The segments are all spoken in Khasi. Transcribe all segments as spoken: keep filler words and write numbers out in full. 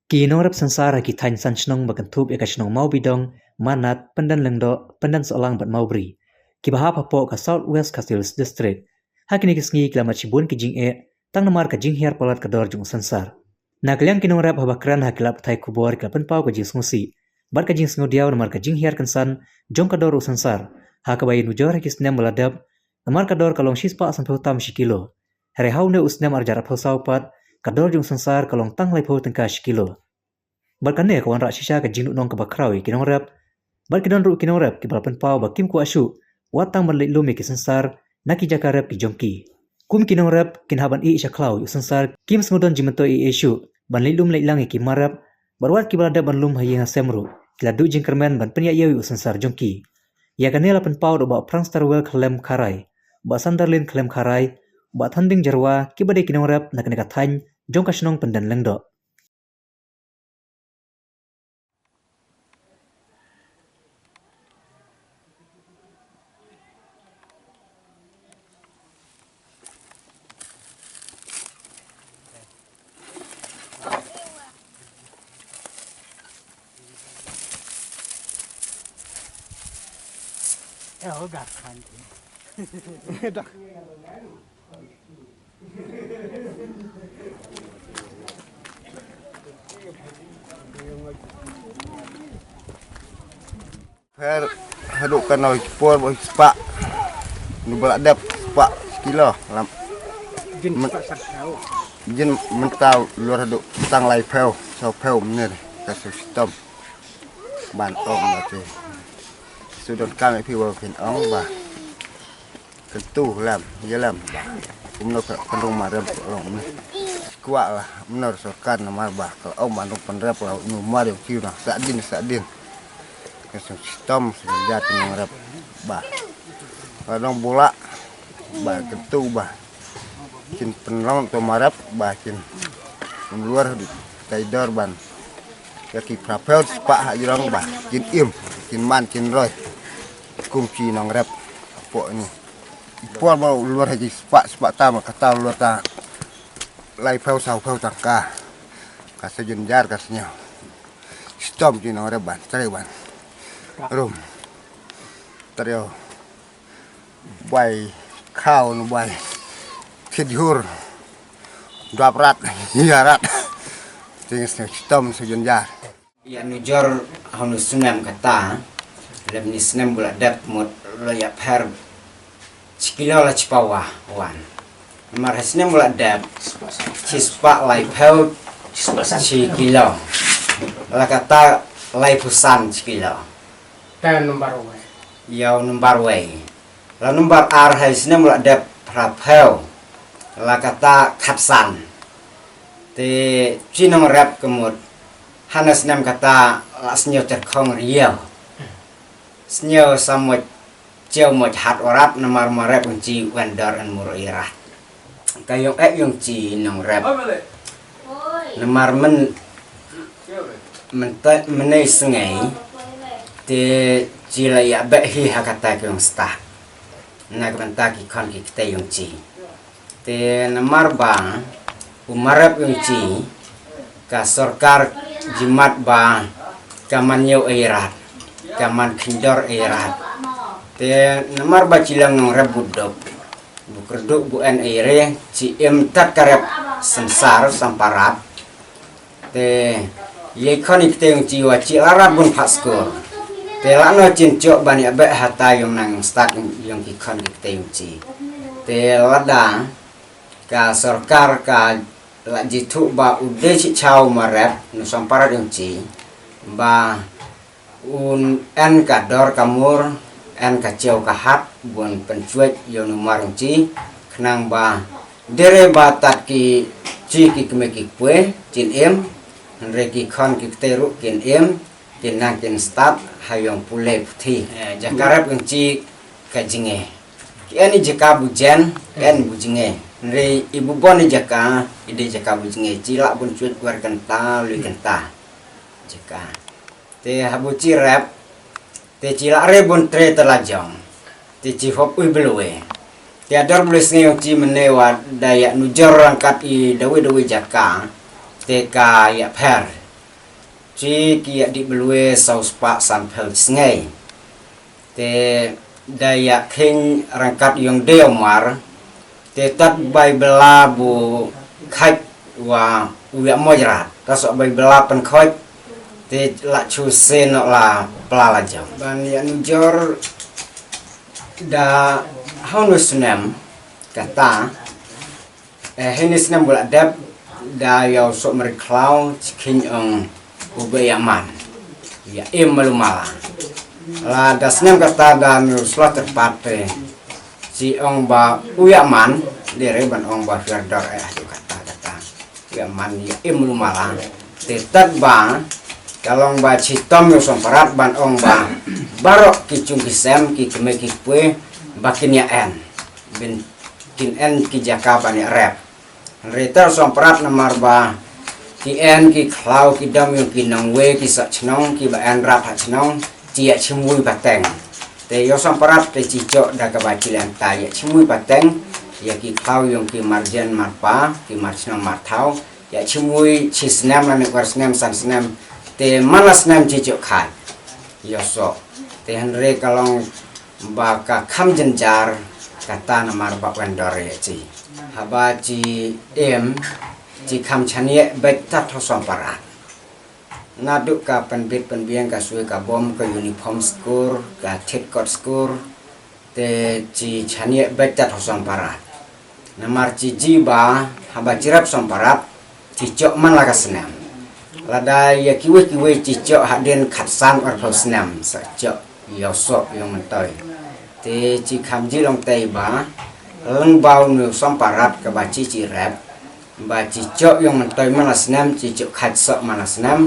Ki nongrep synsar ha ki thaiñ san shnong ba kynthup ïa ka shnong Mawbidong, Manat, Pyndenlyndoh, Pyndensohlang bad Mawbri, kiba hap hapoh ka South West Khasi Hills District, ha kine ki sngi ki la mad shibun ki jingeh tang namar ka jinghiar palat ka dor jong u synsar. Na ka liang ki nongrep, haba kren ha ki lad pathai khubor, ki la pynpaw ka jingsngewsih bad ka jingsngewdiaw namar ka jinghiar kynsan jong ka dor u synsar, ha kaba ïanujor ha ki snem ba la dep, namar ka dor ka long shispah sanphew tam shi kilo. Hynrei ha une u snem arhajar arphew saw pat, ka dor jong u synsar ka long tang laiphew tyngka shi kilo. Bad kane ka wanrah shisha ka jingduhnong kaba khraw ïa ki nongrep. Bad ki don ruh ki nongrep kiba la pynpaw ba kim kwah shuh wat tang ban leit lum ïa ki synsar na ki jaka rep ki jong ki. Kum ki nongrep, kin hap ban ïeh sha khlaw ïa u synsar, kim sngewdon jingmyntoi ei ei shuh ban leit lum leit lang ïa ki marep. Bad wat kiba la dep ban lum ha ïing ha sem ruh, ki la duh jingkyrmen ban pynïaid ïew ïa u synsar jong ki. Ïa kane la pynpaw da u Bah Prangstarwell Khlem Kharai, u Bah Sanderlin Khlem Kharai, u Bah Thanding Jyrwa, kiba dei ki nongrep na kane ka thaiñ jong ka shnong Pyndenlyndoh. Pher haduh kano ki por ba spah. Nu ba la dep spah kilo lam. Jin Men- spah sat tau. Jin mynta lur haduh tang laiphew, sawphew mynner ka su shitom. Ban ong na te. Su don kam ïa phi ba phin ong ba. Kyntu lem, ïa lem ba. Kumno ka kynrung marem ka long ne. Kwah lah, mynno sorkar namar ba ka ong ba nong pynrep lah, nu mar ïa u kiw na sa din sa din. Ka song shitom song jat nong rep ba. Ka nong bula ba kyntu ba. Kin pynlong to marep ba kin pynluar di taidor ban. Ïa ki phraphew spah ha jrong ba kin im, kin man, kin roi. Kum ki nong rep hapoh ni. Por ba luar ha ki spah, spah tam, kata luar ta laiphew sawphew tyngka. Ka sa jynjar ka sngew. Shitom ki nong rep ban, trei ban. Rum. Trei. Bai khaw nu bai. Khit jhur. Dap rat, ïa rat. Ting snem shitom sa jynjar. Ïa nujor ha u snem kata, lem ni snem ba la dep mut la ïapher shi kilo la shi pawa wan. Namar ha snem ba la dep, shispah laiphew shi kilo. La kata laiphew san shi kilo. Te number wei. Ïa u number wei. La number ar ha snem ba la dep phraphew. La kata khatsan. Te shi nong rep ka mut. Hana snem kata la sngew terkhong riaw. Sngew sa moj chew moj hat orat namar marep un chi wan dor an mur irat. Ka yong ek yong chi nong rep. Namar men, men te, menei sngei. Te chi la ïa beh hi ha kata ka yong sta. Na ka bynta ki khon ki kte yong chi. Te namar ba u marep yong chi ka sorkar jimat ba ka man ïew ei rat, ka man khindor ei rat. Te namar ba chi lang nong rep bu dop, bu kyrduh bu en ei re, chi im tat ka rep synsar samparat. Te ïa khon ki kte yong chi wa chi la rat bun phat skul. Te la no chin chok ban ïa beh hata yong nang stad yong ki khon ki kte yong chi. Te lada ka sorkar ka la jithuh ba u dei shi chaw marep nu samparat yong chi ba un en ka dor ka mur, en ka chew ka hat, bun pynchuit ïa u numar yong chi, khnang ba dere ba tat ki chi ki kmie ki kpwe, chin im, hynrei ki khon ki kte ruh kin im, kin nang kin stad, ha yong pule puthi. Eh, jaka rep yong chi ka jinge. Ki en i jaka bu jen, en bu jinge. Hynrei i bu bon i jaka, i dei jaka bu jinge. Chi lah bun chuit wer kynta, lui kynta. Jaka. Te ha bu chi rep, te chi lah re bun tre te la jong. Te chi hop ui belwe. Te ador belwe sngi yong chi mene wa da ïa nujor rangkat i dawi dawi jaka. Te ka ïa pher. Chi ki ïa dih belwe saw spah san phew sngi. Te da ïa khing rangkat yong dei mar. Te tat bai bela bu khait wa u ïa moj rat. Ta sok bai bela pen khot. Te la chu se no la pla la jam. Ban ïa nujor da hau nu snem kata. Eh, hini snem bula dep da ïa u sok meri khlaw chi khing ong u ba ïa man. Ïa im malu mala. La da snem kata da nu slot terpat te. Chi ong ba u ïa man, de re ban ong ba fiar dor eh aju kata kata. Ïa man ïa im malu mala. Te tat ba ka long ba chi tom ïa u Somparat ban ong ba barok ki chung ki sem ki kmie ki pwe ba kin ïa en. Bin kin en ki jaka ban ïa rep. Hynrei ta u Somparat namar ba ki en ki khlaw ki dam yong ki nongwei ki sa chnong ki ba en rat ha chnong chi ïa chimwui pateng. Te ïa u Somparat te chi chok da kaba chi lenta ïa chimwui pateng ïa ki khlaw yong ki marjen marpa ki mar chnong mar thaw ïa chimwui chi snem lane kwar snem san snem te man la snem chi chok khai. Ïa u sok te hynrei ka long ba ka kham jynjar kata namar ba wan dor ïa chi. Haba chi em chi kham chanie bek tat u Somparat. Naduh ka pynbit pynbiang ka sui ka bom ka uniform skur ka thit kot skur te chi chanie bek tat u Somparat. Namar chi ji ba haba chi rep u Somparat chi chok man la ka snem. Lada ïa kiwei kiwei chi chok hadien khatsan arphew snem sa chok ïa u sok ïa u myntoi. Te chi kham ji long tei ba leng ba u nu Somparat kaba chi chi rep ba chi chok ïa u myntoi man la snem chi chok khat sok man la snem.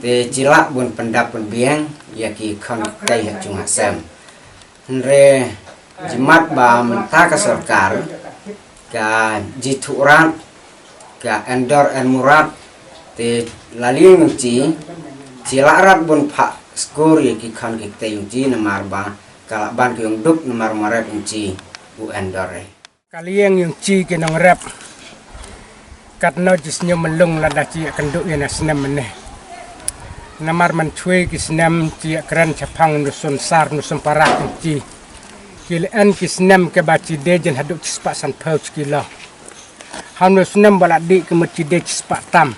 Te chi lah bun pyndap pynbiang ïa ki khon tei ha chung ha sem. Hynrei jimat ba mynta ka sorkar ka jithuh rat ka endor en murat te la lieng chi chi la rat bun pha skur ïa ki khon ki tei chi namar ba ka la ban ki ong duk namar marep chi u endor. Ka lieng yong chi ki nongrep. Katno chi sñiaw mylung lada chi ïa kynduh ïa na snem mynne. Namar man chwe ki snem chi ïa kren chaphang nu sun sar nu sun parak yong chi. Ki le en ki snem ke ba chi de jen haduh chi spah san phew chi kilo. Ha nu snem ba la dih ke mut chi de chi spah tam.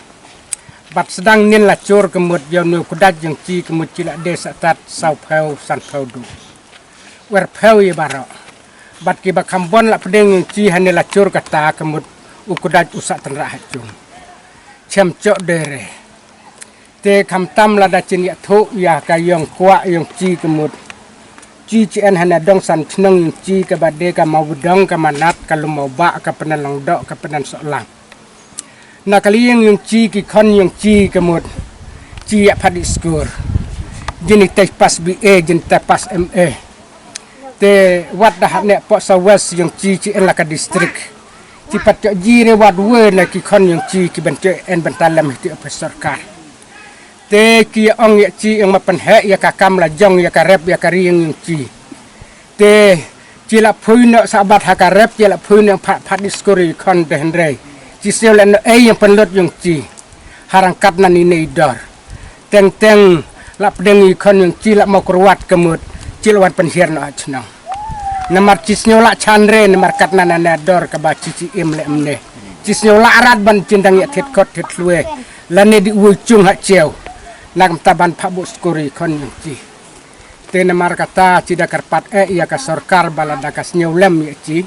Bat sdang nin la chur ke mut ïa nu kudaj yong chi ke mut chi la de sa tat saw phew san phew du. Wer phew ïa baroh. Bat ki ba kham bon la pdeng yong chi hane la chur kata ke mut u kudaj u sa tynrah ha chung. Chem chok de re. Te kham tam lada chin ïa thuh ïa ka yong kwah yong chi ke mut. Chi chi en hane dong san chnong yong chi ka ba de ka maw dong ka manat ka lum maw ba ka pynlong doh ka pynlong soh lang. Na ka lieng yong chi ki khon yong chi ke mut. Chi ïa phat i skur. Jin i tei pas B A jin tei pas M A. Te wat da hap ne pok sa wes yong chi chi en la ka distrik. Chi pat chok ji re wat we na ki khon yong chi ki ban chok en ban ta lem hi ti ofis sorkar. Te ki ong ïa chi ong ma pynheh ïa ka kam la jong ïa ka rep ïa ka rieng yong chi. Te chi la phui noh sa bat ha ka rep chi la phui noh phat phat i skur i khon de hynrei. Chi sñiaw la noh ei yong pynlut yong chi. Harang kat na ni nei dor. Teng teng la pdeng i khon yong chi la mo kruat ke mut. Chi la wan pynhiar noh ha chnong. Namar chi sñiaw la chan re namar kat na na na dor ka ba chi chi im le mne. Chi sñiaw la rat ban chin dang ïa thit kot thit lwe. La ne di wui chung ha chiaw. Nak mta ban pha bu skur i khon yong chi. Te namar kata chi da kyrpad eh ïa ka sorkar ba lada ka sñiaw lem ïa chi.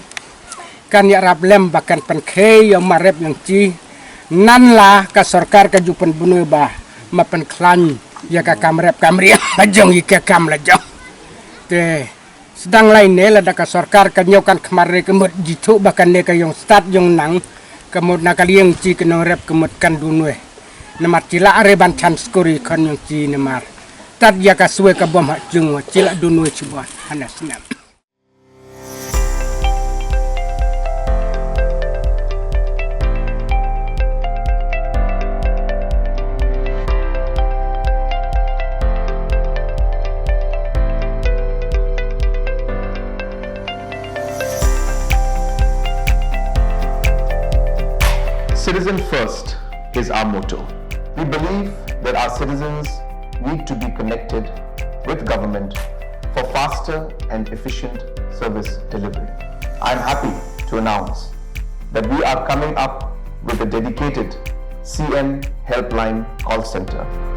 Kan ïa rap lem ba kan pynkhei ïa ma rep yong chi. Nan la ka sorkar ka ju pynbnu ba ma pynkhlaiñ ïa ka kam rep kam riang la jong ïa ka kam la jong. Te sdang lai ne lada ka sorkar ka ñiew kan khmar re ke mut jithuh ba kan ne ka yong stad yong nang ke mut na ka lieng chi ke nong rep ke mut kan dun we. Namar chi la re ban chan skur i khon yong chi namar. Tat ïa ka swe ka bom ha chung wa chi la dun we chi bot hana snam. Citizen first is our motto. We believe that our citizens need to be connected with government for faster and efficient service delivery. I am happy to announce that we are coming up with a dedicated C M Helpline call center.